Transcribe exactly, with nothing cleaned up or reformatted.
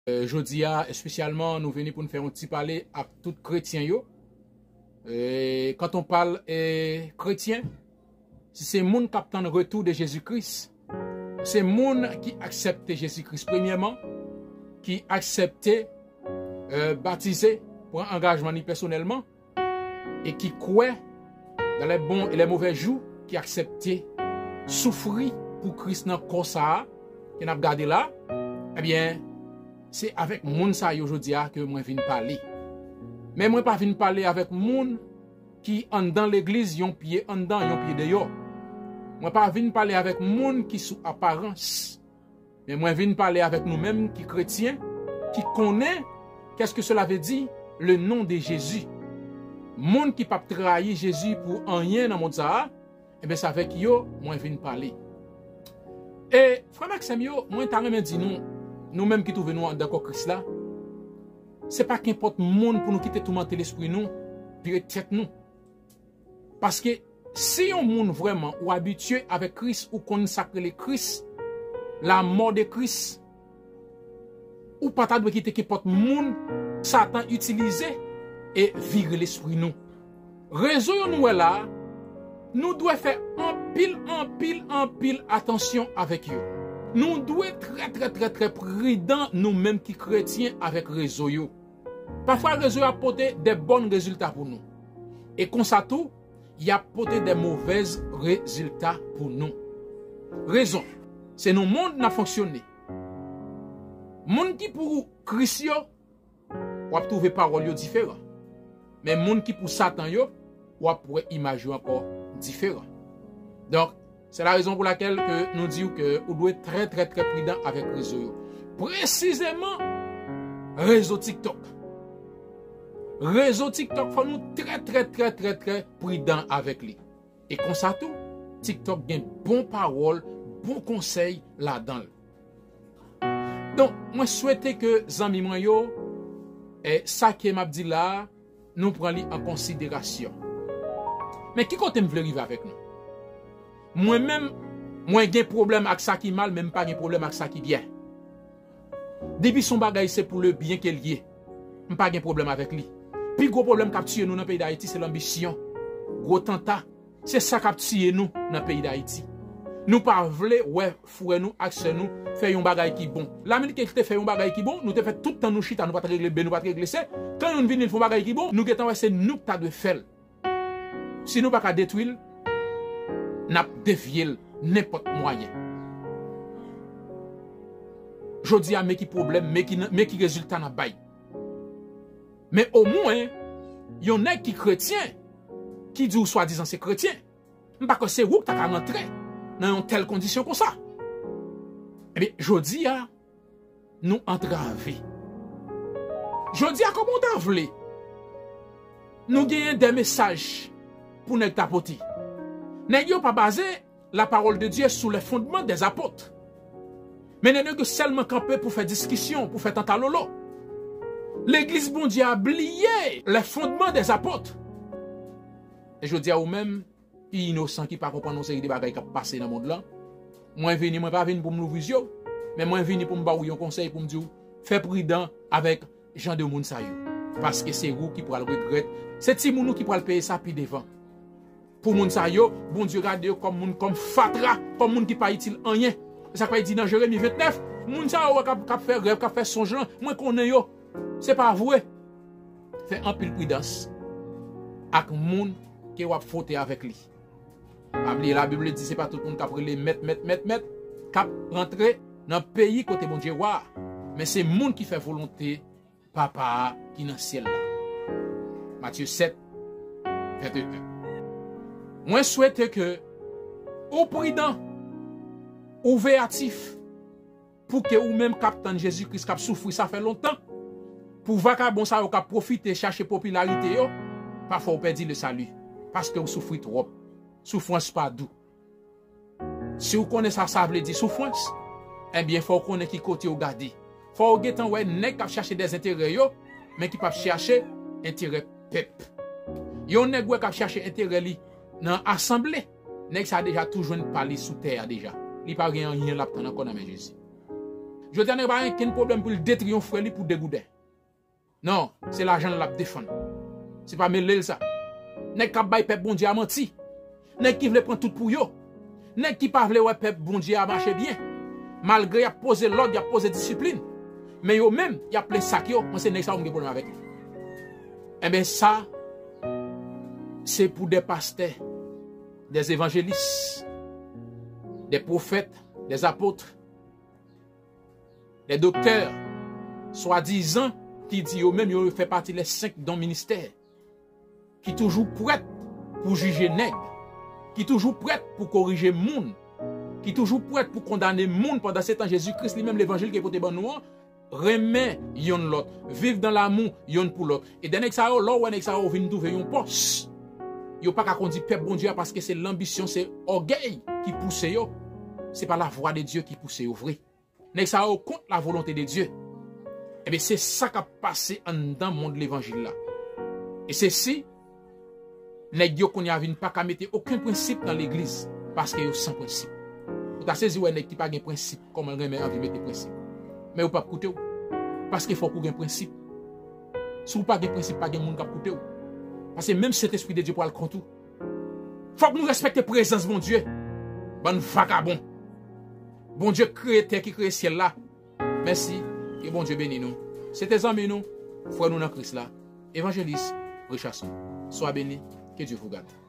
Eh, jodi a, espesyalman, nou vini pou n fè yon ti pale ak tout kretyen yo. Eh, quand on parle, eh, kretyen, si se moun k ap tann retou de Jezi Kris, se moun ki aksepte Jezi Kris premyèman, ki aksepte, eh, batize, pran angajman li pèsonèlman, e ki kwè dans les bons et les mauvais jours, ki aksepte soufri pou Kris nan kò sa a ke n ap gade la, ebyen, se avèk moun sa yo jodi a ke mwen vin pale. Men mwen pa vin pale avèk moun ki anndan legliz, yon pye anndan, yon pye deyò. Mwen pa vin pale avèk moun ki sou aparans. Men mwen vin pale avèk nou menm ki kretyen, ki konnen qu'est-ce que cela veut dire le nom de Jésus. Moun ki p ap trayi Jezi pou anyen nan mond sa a, ebyen, se avèk yo mwen vin pale. E, frè m ak sè m yo, mwen ta renmen di nou, nou menm ki twouve nou anndan kò Kris la, se pa kenpòt moun pou nou kite toumante lespri nou, vire tèt nou. Paske si yon moun vrèman ou abitye avèk Kris, ou konn sa k rele Kris, la mò de Kris, ou pa ta dwe kite kenpòt moun Satan itilize e vire lespri nou. Rezo yo nou wè la a, nou dwe fè anpil, anpil, anpil atansyon avèk yo. Nou dwe trè, trè, trè, trè pridan nou menm ki kretyen avèk rezo yo. Pafwa rezo yo ap pote de bòn rezilta pou nou. E konsa tou, y ap pote de movèz rezilta pou nou. Rezon, se nan mond n ap fonksyone. Moun ki pou Kris yo, w ap twouve pawòl yo diferan. Men moun ki pou Satan yo, w ap wè imaj yo ankò diferan. Donk, se la rezon pou lakèl ke nou di w ke ou dwe trè, trè, trè pridan avèk rezo yo. Presizeman, rezo TikTok. Rezo TikTok, fò nou trè, trè, trè, trè, trè pridan avèk li. E konsa tou, TikTok gen bon pawòl, bon konsèy ladan l. Donk, mwen swete ke zanmi mwen yo, eh, sa ke m ap di la a, nou pran li an konsiderasyon. Men ki kote m vle rive avèk nou? Mwen menm, mwen gen pwoblèm ak sa ki mal, men m pa gen pwoblèm ak sa ki byen. Depi se yon bagay se pou le byen ke l ye, m pa gen pwoblèm avèk li. Pi gwo pwoblèm k ap tiye nou nan peyi Dayiti se lanbisyon, gwo tanta. Se sa k ap tiye nou nan peyi Dayiti. Nou pa vle wè frè nou ak sè nou fè yon bagay ki bon. Lamennke te fè yon bagay ki bon, nou te fè tout tan nou chita, nou pa t regle B, nou pa t regle C. Kan youn vini, l fè yon bagay ki bon, nou gentan wè se nou k ta dwe fè l. Si nou pa ka detwi l, n ap devye l nenpòt mwayen. Jodi a, men ki pwoblèm, men ki, men ki rezilta n ap bay. Men omwen, yon nèg ki kretyen, ki di w swadizan se kretyen, m pa kwè se ou k ta ka rantre nan yon tèl kondisyon konsa. Ebyen, jodi a, nou antrave. Jodi a, kòman w ta vle nou genyen de mesaj pou nèg ta pote? Nèg yo pa baze la parole de Dieu sous les fondements des apôtres. Men nèg yo sèlman kanpe pou fè diskisyon, pou fè tantalolo. Legliz Bondye a bliye les fondements des apôtres. E jodi a, ou menm, ki inosan, ki pa konprann yon seri de bagay k ap pase nan mond lan, mwen vini, mwen pa vin pou m louvri zye w, men mwen vini pou m ba w yon konsèy, pou m di w, fè pridan avèk jan de moun sa yo. Paske se ou ki pral regrèt. Se timoun ou ki pral peye sa pi devan. Pou moun sa yo, Bondye gade yo kòm moun, kòm fatra, kòm moun ki pa itil anyen. Se sa k fè di nan Jeremi vennèf, moun sa yo k ap, k ap fè rèv, k ap fè sonj lan, mwen konnen yo. Se pa vre. Fè anpil pridans ak moun ke w ap fwote avèk li. Pa bliye, Labib di se pa tout moun k ap rele mèt, mèt, mèt, mèt, k ap rantre nan peyi kote Bondye wa a. Men se moun ki fè volonte Papa a ki nan syèl la. Matye sèt, vennteyen. Mwen swete ke ou pridan, ou veyatif, pou ke ou menm k ap tann Jezi Kris k ap soufri, sa fè lontan, pou vakabon sa yo k ap pwofite chache popilarite yo, pafwa ou pèdi le sali, paske ou soufri twòp. Soufrans pa dou. Si w konnen sa sa vle di soufrans, ebyen, fò w konnen ki kote w gade. Fò w gentan wè nèg k ap chache dèzenterè yo, men ki p ap chache enterè pèp. Yon nèg wè k ap chache enterè li nan asanble, nèg sa deja tou jwenn pa li sou tè a deja. Li pa gen anyen l ap tann ankò nan men Jezi. Jodi a nèg pa gen kenn pwoblèm pou l detwi yon frè li pou de gouden. Non, se lajan l l ap defann. Se pa mele l sa. Nèg k ap bay pèp Bondye a manti. Nèg ki vle pran tout pou yo. Nèg ki pa vle wè pèp Bondye a mache byen. Malgre y ap poze lòd, y ap poze disiplin. Men yo menm, y ap plen sak yo. Mwen se nèg sa yo m gen pwoblèm avèk li. Enben sa, se pou de pastè, de evanjelis, de pwofèt, de apot, de doktè, swadizan, ki di yo menm yo fè pati les cinq dons ministères, ki toujou prèt pou jije nèg, ki toujou prèt pou korije moun, ki toujou prèt pou kondane moun, pandan se tan Jezi Kris li menm levanjil ke pote ban nou an, renmen yonn lòt, viv dan lamou yonn pou lòt. E de nèg sa yo, lè w wè nèg sa yo vin twouve yon pòs, yo pa ka kondi pèp Bondye a paske se lanbisyon, se ògèy ki pouse yo. Se pa lavwa de Dye ki pouse yo vre. Nèg sa yo kont lavolonte de Dye. Ebyen, se sa k ap pase anndan mond levanjil la. E se si nèg yo kounye a vin pa ka mete okenn prensip nan legliz, paske yo san prensip. Ou ta sezi wè nèg ki pa gen prensip, kòman l renmen anvi mete prensip. Men yo p ap koute w. Paske fòk ou gen prensip. Si w pa gen prensip, pa gen moun k ap koute w. Paske menm Sentespri de Dye pral kont ou. Fòk nou respekte prezans Bondye. Bann vagabon. Bondye kreye tè ki kreye syèl la. Mèsi. Ke Bondye beni nou. Se te zanmi nou, frè nou nan Kris la, Evanjelis Richardson. Swa beni. Que Dieu vous garde.